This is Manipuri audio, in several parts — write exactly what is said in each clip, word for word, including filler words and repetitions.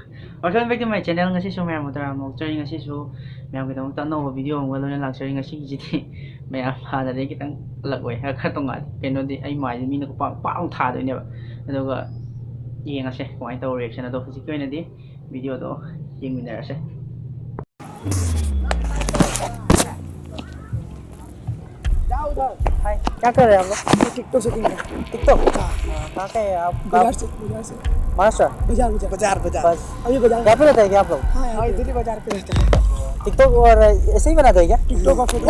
Welcome back to my channel. ꯉꯁꯤꯁꯨ ꯃꯌꯥꯝ ꯇꯔꯥꯝꯅ ꯑꯣꯛꯆꯔꯤ꯫ ꯉꯁꯤꯁꯨ ꯃꯌꯥꯝꯒꯤꯗꯃꯛꯇ ꯑꯅꯧꯕ ꯚꯤꯗꯤꯑꯣ ꯑꯃꯒ ꯂꯣꯏꯅ ꯂꯥꯛꯆꯔꯤ꯫ ꯉꯁꯤꯒꯤꯁꯤꯗꯤ ꯃꯌꯥꯝ ꯍꯥꯟꯅꯗꯒꯤ ꯈꯤꯇꯪ ꯑꯂꯛ ꯑꯣꯏ, ꯈꯔ ꯈꯔ ꯇꯣꯡꯉꯥꯜꯂꯤ꯫ ꯀꯩꯅꯣꯗꯤ ꯑꯩ ꯃꯥꯏꯁꯦ ꯃꯤꯅ ꯈꯨꯄꯥꯛ ꯄꯥꯛ ꯑꯃꯨꯛ ꯊꯥꯗꯣꯏꯅꯦꯕ꯫ ꯑꯗꯨꯒ ꯌꯦꯡꯉꯁꯦ ꯀꯃꯥꯏꯅ ꯇꯧꯕ ꯔꯤꯌꯦꯛꯁꯟ ꯑꯗꯣ꯫ ꯍꯧꯖꯤꯛꯀꯤ ꯑꯣꯏꯅꯗꯤ ꯚꯤꯗꯤꯑꯣꯗꯣ ꯌꯦꯡꯃꯤꯟꯅꯔꯁꯦ꯫ क्या कर रहे हैं हम लोग? TikTok से। TikTok? हाँ, कहाँ के हैं आप? बाजार से, बाजार से। महाराष्ट्र? बाजार, बाजार। बाजार, बाजार। बस। अभी बाजार। यहाँ पे रहते हैं क्या आप लोग? हाँ, यहाँ पे। इधर ही बाजार पे रहते हैं। TikTok और ऐसे ही बनाते हैं क्या? TikTok और फोटो।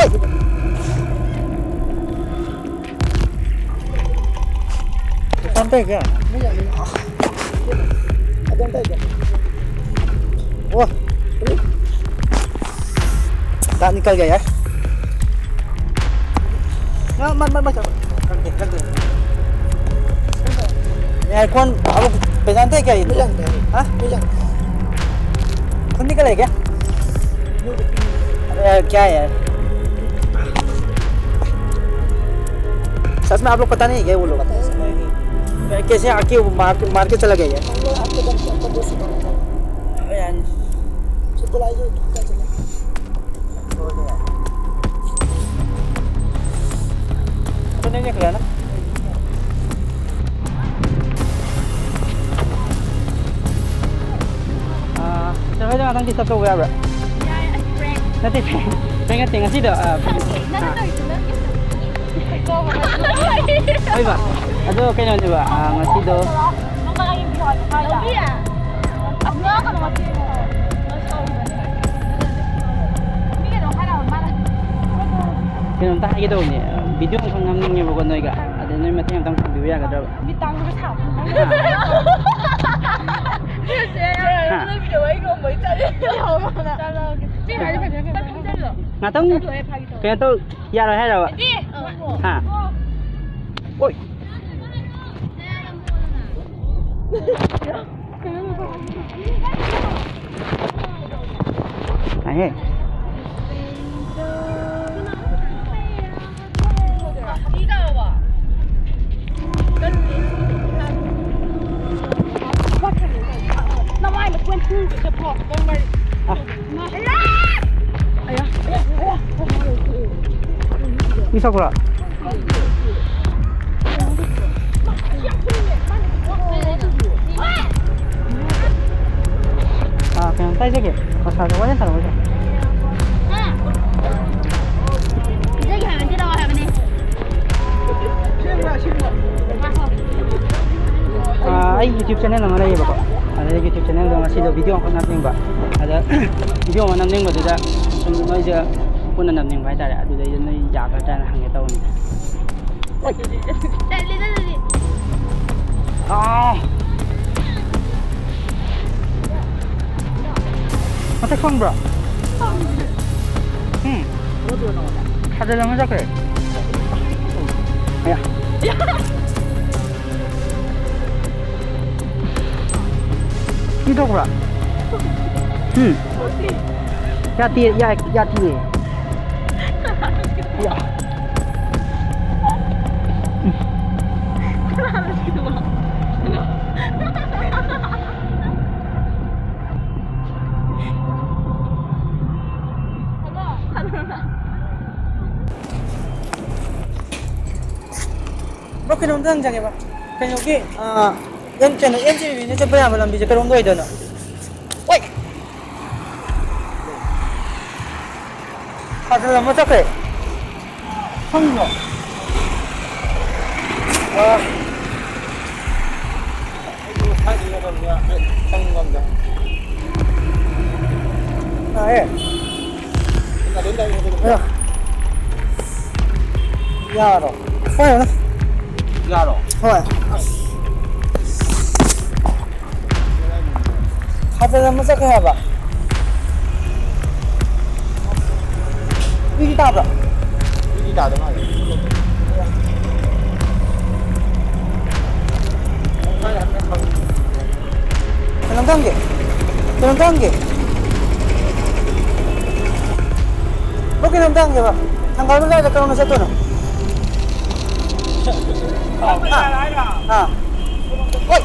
जानते हैं क्या? नहीं जानते। अब जानता है क्या? वो दांत निकल गया यार। हाँ, मत, मत, मत। रख दे, रख दे। यार, कौन, अब पहचानते हैं क्या ये? नहीं जानते हैं। हाँ? नहीं जानते। खून निकल है क्या? अरे यार, क्या है यार? सच में आप लोग पता नहीं है क्या वो लोग? पता है। कैसे आके वो मार, मार के चला गया यार? हम लोग आपके दम से ऊपर दो सौ। अरे यार। तो नहीं निकला ना? ꯑꯥ, ꯁꯤꯁꯇꯔ ꯍꯣꯏꯗ ꯉꯥꯛꯇꯪ ꯗꯤꯁꯇꯔꯕ ꯇꯧꯕ ꯌꯥꯕ꯭ꯔꯥ? ꯌꯥꯏ, ꯑꯁ, ꯄ꯭ꯔꯦꯡ꯫ ꯅꯠꯇꯦ, ꯄ꯭ꯔꯦꯡ, ꯄ꯭ꯔꯦꯡ ꯅꯠꯇꯦ, ꯉꯁꯤꯗꯣ, ꯑꯥ, ꯅꯪꯅ ꯑꯥ꯫ ꯇꯧꯔꯤꯗꯨꯅ ꯀꯩꯅꯣ? ꯍꯣꯏꯕ꯫ ꯑꯗꯣ ꯀꯩꯅꯣꯅꯦꯕ, ꯑꯥ, ꯉꯁꯤꯗꯣ ꯂꯧꯕꯤ ꯌꯥ꯫ ꯑꯁ, ꯉꯥ ꯀꯩꯅꯣ ꯉꯁꯤ꯫ ꯃꯤ ꯀꯩꯅꯣ ꯍꯥꯏꯔꯛꯑꯣ, ꯃꯥꯅ꯫ ꯀꯩꯅꯣꯝꯇ ꯍꯥꯏꯒꯦ ꯇꯧꯕꯅꯦ, ꯚꯤꯗꯤꯑꯣ ꯑꯃꯈꯛ ꯅꯝꯅꯤꯡꯉꯦꯕꯀꯣ ꯅꯣꯏꯒ, ꯑꯗ ꯅꯣꯏ ꯃꯇꯦꯡ ꯑꯝꯇꯪ ꯄꯥꯡꯕꯤꯕ ꯌꯥꯒꯗ꯭ꯔꯕ? ꯃꯤꯠ ꯇꯥꯡꯕꯒ ꯁꯥꯕ꯫ ꯍꯥ? ꯅꯪ ꯚꯤꯗꯤꯑꯣ ꯑꯩ ꯉꯝꯃꯣꯏ, ꯆꯠꯂꯦ꯫ ꯆꯠꯂꯣ, ꯆꯠꯂꯣ꯫ ꯆꯠꯂꯣ꯫ ꯉꯥꯛꯇꯪ ꯆꯠꯂꯣ, ꯑꯩ ꯐꯥꯒꯤ ꯇꯧꯕꯅꯦ꯫ ꯀꯩꯅꯣ ꯇꯧ, ꯌꯥꯔꯣꯏ ꯍꯥꯏꯔꯕ? ꯅꯠꯇꯦ꯫ ꯍꯥ? ꯑꯣꯏ꯫ ꯉꯥꯏꯍꯦ꯫ ꯏꯁꯛꯄ꯭ꯔꯥ? ꯑꯥ, ꯀꯩꯅꯣꯝꯇ ꯍꯥꯏꯖꯒꯦ꯫ ꯃꯁꯥꯗ ꯋꯥꯔꯤ ꯁꯥꯟꯅꯕꯁꯦ꯫ ꯑꯥ, ꯑꯩ YouTube channel ꯑꯃ ꯂꯩꯌꯦꯕꯀꯣ꯫ ꯑꯗꯩ YouTube channelꯗꯣ ꯉꯁꯤꯗꯣ video ꯑꯃꯈꯛ ꯅꯝꯅꯤꯡꯕ꯫ ꯑꯗ video ꯑꯃ ꯅꯝꯅꯤꯡꯕꯗꯨꯗ ꯁꯨꯝ ꯅꯣꯏꯁꯦ ꯄꯨꯟꯅ ꯅꯝꯅꯤꯡꯕ ꯍꯥꯏꯇꯥꯔꯦ꯫ ꯑꯗꯨꯗꯩꯗ ꯅꯣꯏ ꯌꯥꯒꯗ꯭ꯔꯥꯅ ꯍꯪꯒꯦ ꯇꯧꯕꯅꯤꯗ꯫ ꯇꯜꯂꯤꯗ ꯑꯗꯨꯗꯤ꯫ ꯑꯥ꯫ ꯃꯁꯛ ꯈꯪꯕ꯭ꯔꯣ? ꯎꯝ꯫ ꯊꯥꯖꯤꯜ ꯑꯃ ꯆꯠꯈ꯭ꯔꯦ꯫ ꯑꯌꯥ꯫ ꯏ ꯊꯣꯛꯄ꯭ꯔꯥ? ꯎꯝ꯫ ꯌꯥꯇꯦ, ꯌꯥ-, ꯌꯥꯇꯤꯌꯦ꯫ ꯌꯥ꯫ ꯕ꯭ꯔꯣ, ꯀꯩꯅꯣꯝꯇ ꯍꯪꯖꯒꯦꯕ꯫ ꯀꯩꯅꯣꯒꯤ, ꯑꯥ, ꯑꯦꯝ-, ꯀꯩꯅꯣ, ꯑꯦꯝ ꯖꯤ ꯕꯤ ꯕꯤꯅ ꯆꯠꯄ ꯌꯥꯕ ꯂꯝꯕꯤꯁꯦ ꯀꯔꯣꯝꯗ ꯑꯣꯏꯗꯣꯏꯅꯣ? ꯑꯣꯏ! ꯐꯥꯖꯤꯜ ꯑꯃ ꯆꯠꯈ꯭ꯔꯦ꯫ ꯈꯪꯕ꯭ꯔꯣ? ꯑꯥ꯫ ꯑꯩꯁꯨ ꯁ꯭ꯋꯥꯏꯗ ꯌꯧꯔꯕꯅꯤꯅ ꯆꯪꯕ ꯉꯝꯗꯦ꯫ ꯇꯥꯏꯌꯦ꯫ ꯑꯌꯥ꯫ ꯌꯥꯔꯣ? ꯍꯣꯏ꯫ ꯌꯥꯔꯣ? ꯍꯣꯏ꯫ ꯑꯁ꯫ ꯐꯥꯖꯜ ꯑꯃ ꯆꯠꯈ꯭ꯔꯦ ꯍꯥꯏꯕ꯫ ꯃꯤꯗꯤ ꯇꯥꯕ꯭ꯔꯣ? ꯃꯤꯗꯤ ꯇꯥꯗ ꯃꯥꯜꯂꯦ꯫ ꯀꯩꯅꯣꯝꯇ ꯍꯪꯒꯦ꯫ ꯀꯩꯅꯣꯝꯇ ꯍꯪꯒꯦ꯫ ꯕ꯭ꯔꯣ, ꯀꯩꯅꯣꯝꯇ ꯍꯪꯒꯦꯕ꯫ ꯊꯪꯒꯥꯜ ꯕꯖꯥꯔꯗ ꯀꯔꯣꯝꯗ ꯆꯠꯇꯣꯏꯅꯣ? ꯑꯥ꯫ ꯑꯥ꯫ ꯍꯣꯏ꯫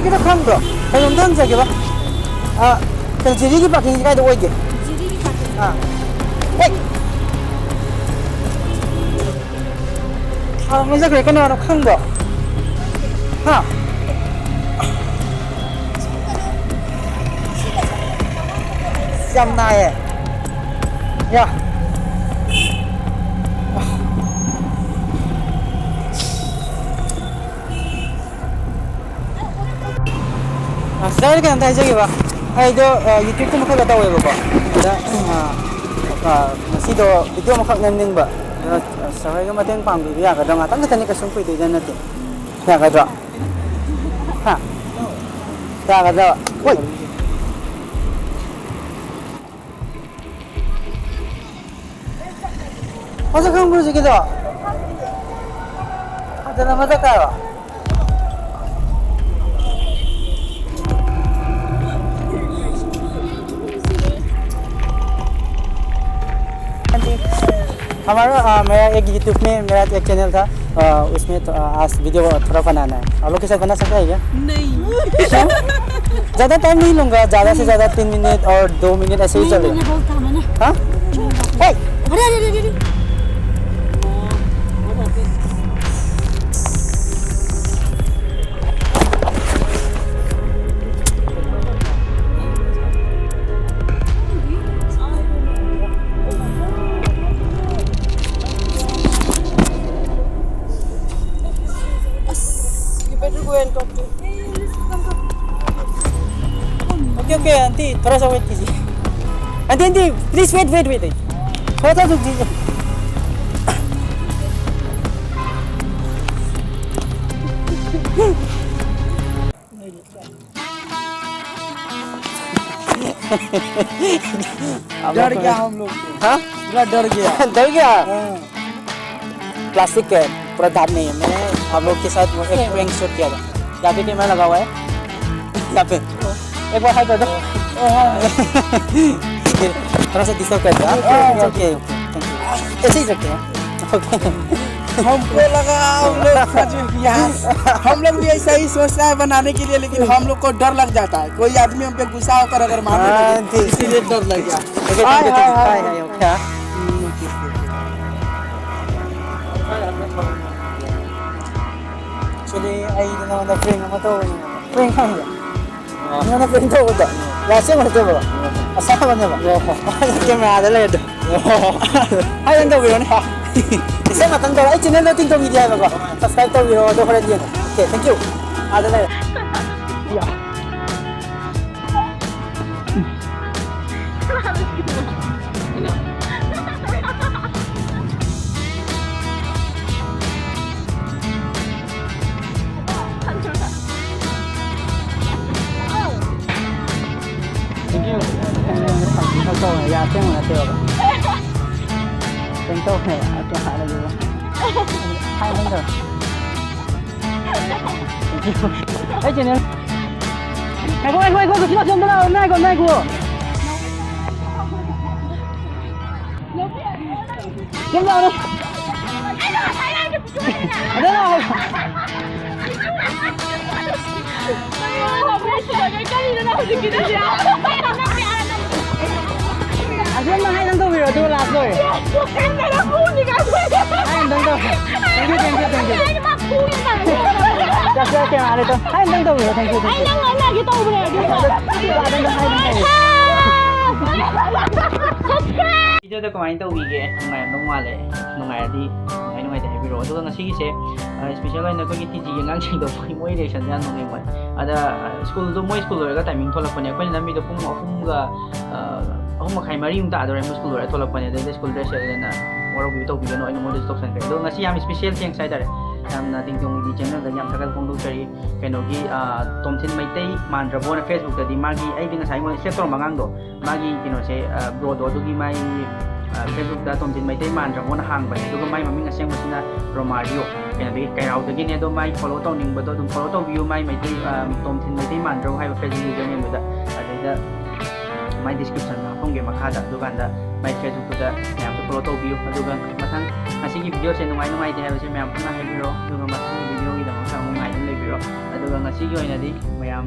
ꯀꯩꯅꯣ ꯈꯪꯕ꯭ꯔꯣ? ꯀꯩꯅꯣꯝꯇ ꯍꯪꯖꯒꯦꯕ꯫ ꯑ, ꯀꯩꯅꯣ, ꯖꯤꯔꯤꯒꯤ ꯄꯥꯔꯀꯤꯡꯁꯦ ꯀꯥꯏꯗ ꯑꯣꯏꯒꯦ? ꯖꯤꯔꯤꯒꯤ ꯄꯥꯔꯀꯤꯡ꯫ ꯑꯥ꯫ ꯍꯣꯏ! ꯈꯥꯝꯃ ꯆꯠꯈ꯭ꯔꯦ, ꯀꯅꯥꯅꯣ ꯈꯪꯕ꯭ꯔꯣ? ꯍꯥ? ꯌꯥꯝ ꯅꯥꯏꯌꯦ꯫ ꯌꯥ꯫ ꯑ, ꯁꯤꯁꯇꯔ, ꯑꯩ ꯀꯩꯅꯣꯝꯇ ꯍꯥꯏꯖꯒꯦꯕ꯫ ꯑꯩꯗꯣ, ꯑ, YouTube-ꯀꯨꯝꯕ ꯈꯔ ꯈꯔ ꯇꯧꯋꯦꯕꯀꯣ꯫ ꯑꯗ, ꯑ, ꯑ, ꯉꯁꯤꯗꯣ video ꯑꯃꯈꯛ ꯅꯝꯅꯤꯡꯕ꯫ ꯑꯗꯣ, ꯑ, ꯁꯤꯁꯇꯔ ꯍꯣꯏꯒ ꯃꯇꯦꯡ ꯄꯥꯡꯕꯤꯕ ꯌꯥꯒꯗ꯭ꯔꯥ? ꯉꯥꯛꯇꯪ ꯈꯛꯇꯅꯤ, ꯀꯩꯁꯨꯝ ꯀꯨꯏꯗꯣꯏꯗꯤ ꯅꯠꯇꯦ꯫ ꯌꯥꯒꯗ꯭ꯔꯣ? ꯍꯥ? ꯌꯥꯒꯗ꯭ꯔꯣ? ꯍꯣꯏ꯫ ꯃꯁꯛ ꯈꯪꯕ꯭ꯔꯣ ꯍꯧꯖꯤꯛꯀꯤꯗꯣ? ꯐꯖꯅ ꯃꯁꯛ ꯀꯥꯏꯔꯣ? हाँ जी। हमारा, अ, मेरा एक YouTube में मेरा एक चैनल था, अ, उसमें तो, अ, आज वीडियो थोड़ा बनाना है। आप लोग के साथ बना सकता है क्या? नहीं। क्यों? ज़्यादा टाइम नहीं लूँगा, ज़्यादा से ज़्यादा तीन मिनट और दो मिनट ऐसे ही नहीं, चलेगा। मैंने बहुत काम है ना। हाँ? हे! अरे, अरे, अरे, अरे। You better go and talk to. Okay, okay, aunty, थोड़ा सा वेट कीजिए। Aunty, aunty, please wait, wait, wait, थोड़ा सा रुक दीजिए। डर गया हम लोग तो। हाँ? पूरा डर गया। डर गया? हाँ। प्लास्टिक का है, पूरा दांत नहीं है। मैंने आप लोग के साथ वो एक प्रैंक शूट किया था। यहाँ पे कैमरा लगा हुआ है, यहाँ पे। एक बार हाय कर दो। ओ, हाँ। ये थोड़ा सा डिस्टर्ब कर दिया। Okay, okay, okay, okay. Thank you. ऐसे ही रखते हैं। ओके। हमको लगा हम लोग खजूर, यहाँ हम लोग भी ऐसा ही सोचता है बनाने के लिए, लेकिन हम लोग को डर लग जाता है, कोई आदमी हम पे गुस्सा होकर अगर मारने लगे, हाँ, ठीक। इसीलिए डर लग गया। Okay, thank you, tहाँ, thank you. हाँ, हाँ, हाँ, हाँ। हाँ, हाँ, okay, okay. Actually, ꯑꯩꯗꯣ ꯅꯉꯣꯟꯗ prank ꯑꯃ ꯇꯧꯕꯅꯦ꯫ Prank ꯈꯪꯕ꯭ꯔꯥ? ꯑꯥ꯫ ꯅꯉꯣꯟꯗ prank ꯇꯧꯕꯗꯣ꯫ ꯌꯥ ꯑꯁꯦꯡꯕ ꯅꯠꯇꯦꯕ꯫ ꯑꯁꯥꯕꯅꯦꯕ꯫ ꯑꯣ꯫ ꯀꯦꯃꯦꯔꯥꯗ ꯂꯩꯔꯦ ꯑꯗꯣ꯫ ꯑꯣ꯫ ꯍꯥꯏ ꯅꯪ ꯇꯧꯕꯤꯔꯣꯅꯦ꯫ ꯏꯁꯩ ꯉꯥꯛꯇꯪ ꯇꯧꯔ ꯑꯩ channelꯗꯣ ꯇꯤꯡꯇꯣꯡ ꯃꯤꯗꯤ ꯍꯥꯏꯕꯀꯣ꯫ Subscribe ꯇꯧꯕꯤꯔꯣ ꯑꯗꯣ ꯍꯣꯔꯦꯟ ꯌꯦꯡꯉꯣ꯫ Okay, thank you꯫ ꯑꯥꯗ ꯂꯩꯔꯦ꯫ ꯌꯥ꯫ Thank you. ꯌꯥ ꯑꯁꯦꯡꯕ ꯅꯠꯇꯦꯕ꯫ ꯀꯩꯅꯣ ꯇꯧꯕꯅꯦꯕ꯫ ꯑꯗꯨ ꯍꯥꯏꯔꯒꯦꯕ꯫ ꯍꯥꯏ ꯅꯪꯗꯣ꯫ ꯑꯩ channel꯫ ꯉꯥꯏꯈꯣ, ꯉꯥꯏꯈꯣ, ꯉꯥꯏꯈꯣ, ꯁꯤ ꯂꯥꯛꯁꯤ ꯑꯝꯇ ꯂꯥꯛꯑꯣ, ꯉꯥꯏꯈꯣ, ꯉꯥꯏꯈꯣ꯫ ꯁꯤ ꯑꯝꯇ ꯂꯥꯛꯑꯣꯅꯦ꯫ ꯑꯗ ꯂꯥꯛꯑꯣ꯫ ꯀꯔꯤꯅꯣ ꯅꯪ ꯍꯧꯖꯤꯛꯀꯤꯗꯨꯗꯤ? ꯑꯗꯨ ꯑꯝꯇ ꯍꯥꯏ ꯅꯪ ꯇꯧꯕꯤꯔꯣ, ꯑꯗꯨꯒ last ꯂꯣꯏꯔꯦ꯫ ꯍꯥꯏ ꯑꯝꯇꯪ ꯇꯧ꯫ Thank you, thank you, thank you꯫ ꯆꯥꯛ ꯆꯥꯛ ꯀꯌꯥ ꯍꯥꯏꯔꯦ ꯇꯧ꯫ ꯍꯥꯏ ꯑꯝꯇꯪ ꯇꯧꯕꯤꯔꯣ, thank you, thank you꯫ ꯑꯩ ꯅꯪ ꯉꯥꯡꯅꯒꯦ ꯇꯧꯕꯅꯦ ꯑꯗꯨꯒ꯫ ꯑꯗꯨ ꯑꯝꯇꯪ ꯍꯥꯏ ꯑꯝꯇꯪ ꯇꯧꯕꯤꯔꯣ꯫ Subscribe! ꯚꯤꯗꯤꯑꯣꯗ ꯀꯃꯥꯏꯅ ꯇꯧꯕꯤꯒꯦ? ꯅꯨꯡꯉꯥꯏꯔꯝꯗꯧ ꯃꯥꯜꯂꯦ꯫ ꯅꯨꯡꯉꯥꯏꯔꯗꯤ ꯅꯨꯡꯉꯥꯏ ꯅꯨꯡꯉꯥꯏꯇꯦ ꯍꯥꯏꯕꯤꯔꯛꯑꯣ꯫ ꯑꯗꯨꯒ ꯉꯁꯤꯒꯤꯁꯦ, ꯑ, special ꯑꯣꯏꯅ ꯑꯩꯈꯣꯏꯒꯤ ꯇꯤ ꯖꯤꯒꯤ ꯑꯉꯥꯡꯁꯤꯡꯗꯣ ꯃꯣꯏ reactionꯁꯦ ꯌꯥꯝ ꯅꯣꯛꯅꯤꯡꯕꯅꯦ꯫ ꯑꯗ, ꯑ, ꯁ꯭ꯀꯨꯜꯗꯣ ꯃꯣꯏ ꯁ꯭ꯀꯨꯜ ꯂꯣꯏꯔꯒ timing ꯊꯣꯛꯂꯛꯄꯅꯦ꯫ ꯑꯩꯈꯣꯏꯅ ꯅꯝꯃꯤꯗꯣ ꯄꯨꯡ ꯑꯍꯨꯝꯒ, ꯑ, ꯑꯍꯨꯝ ꯃꯈꯥꯏ ꯃꯔꯤꯃꯨꯛ ꯇꯥꯗꯣꯔꯦ ꯃꯣꯏ ꯁ꯭ꯀꯨꯜ ꯂꯣꯏꯔ ꯊꯣꯛꯂꯛꯄꯅꯦ꯫ ꯑꯗꯩꯗ ꯁ꯭ꯀꯨꯜ dress ꯁꯦꯠꯂꯦꯅ ꯋꯥꯔꯧꯕꯤꯕ ꯇꯧꯕꯤꯒꯅꯨ, ꯑꯩꯅ ꯃꯣꯏꯗꯁꯨ ꯇꯧꯁꯟꯈ꯭ꯔꯦ꯫ ꯑꯗꯣ ꯉꯁꯤ ꯌꯥꯝ special thanks ꯍꯥꯏꯇꯥꯔꯦ꯫ ꯌꯥꯝꯅ ꯇꯤꯡꯇꯣꯡꯒꯤ channelꯗ ꯌꯥꯝ ꯊꯥꯒꯠꯄ ꯐꯣꯡꯗꯣꯛꯆꯔꯤ꯫ ꯀꯩꯅꯣꯒꯤ, ꯑ, ꯇꯣꯝꯊꯤꯟ ꯃꯩꯇꯩ ꯃꯥꯟꯗ꯭ꯔꯕꯣꯅ Facebookꯇꯗꯤ ꯃꯥꯒꯤ, ꯑꯩꯗꯤ ꯉꯁꯥꯏ ꯑꯩꯉꯣꯟꯗ accept ꯇꯧꯔꯝꯕ ꯑꯉꯥꯡꯗꯣ, ꯃꯥꯒꯤ ꯀꯩꯅꯣꯁꯦ, ꯑ, broꯗꯣ ꯑꯗꯨꯒꯤ ꯃꯥꯏ, ꯑ, Facebookꯇ ꯇꯣꯝꯊꯤꯟ ꯃꯩꯇꯩ ꯃꯥꯟꯗ꯭ꯔꯕꯣꯅ ꯍꯥꯡꯕꯅꯦ, ꯑꯗꯨꯒ ꯃꯥꯏ ꯃꯃꯤꯡ ꯑꯁꯦꯡꯕꯁꯤꯅ ꯔꯣꯃꯥꯔꯤꯌꯣ, ꯀꯩꯅꯣꯗꯒꯤ, ꯀꯩꯔꯥꯎꯗꯒꯤꯅꯦ꯫ ꯑꯗꯣ ꯃꯥꯏ follow ꯇꯧꯅꯤꯡꯕꯗꯣ ꯑꯗꯨꯝ follow ꯇꯧꯕꯤꯌꯨ꯫ ꯃꯥꯏ ꯃꯩꯇꯩ, ꯑ, ꯇꯣꯝꯊꯤꯟ ꯃꯩꯇꯩ ꯃꯥꯟꯗ꯭ꯔꯕꯣ ꯍꯥꯏꯕ Facebook usernameꯗꯨꯗ, ꯑꯗꯩꯗ ꯃꯥꯏ descriptionꯗ ꯍꯥꯞꯄꯝꯒꯦ ꯃꯈꯥꯗ, ꯑꯗꯨꯀꯥꯟꯗ ꯃꯥꯏ Facebookꯇꯨꯗ ꯃꯌꯥꯝꯁꯨ follow ꯇꯧꯕꯤꯌꯨ꯫ ꯑꯗꯨꯒ ꯃꯊꯪ ꯉꯁꯤ ꯑꯩꯒꯤ videoꯁꯦ ꯅꯨꯡꯉꯥꯏ ꯅꯨꯡꯉꯥꯏꯇꯦ ꯍꯥꯏꯕꯁꯦ ꯃꯌꯥꯝ ꯄꯨꯟꯅ ꯍꯥꯏꯕꯤꯔꯣ, ꯑꯗꯨꯒ ꯃꯊꯪꯒꯤ videoꯒꯤꯗꯃꯛꯇ ꯑꯃꯨꯛ ꯉꯥꯏꯗꯨꯅ ꯂꯩꯕꯤꯔꯣ꯫ ꯑꯗꯨꯒ ꯉꯁꯤꯒꯤ ꯑꯣꯏꯅꯗꯤ ꯃꯌꯥꯝ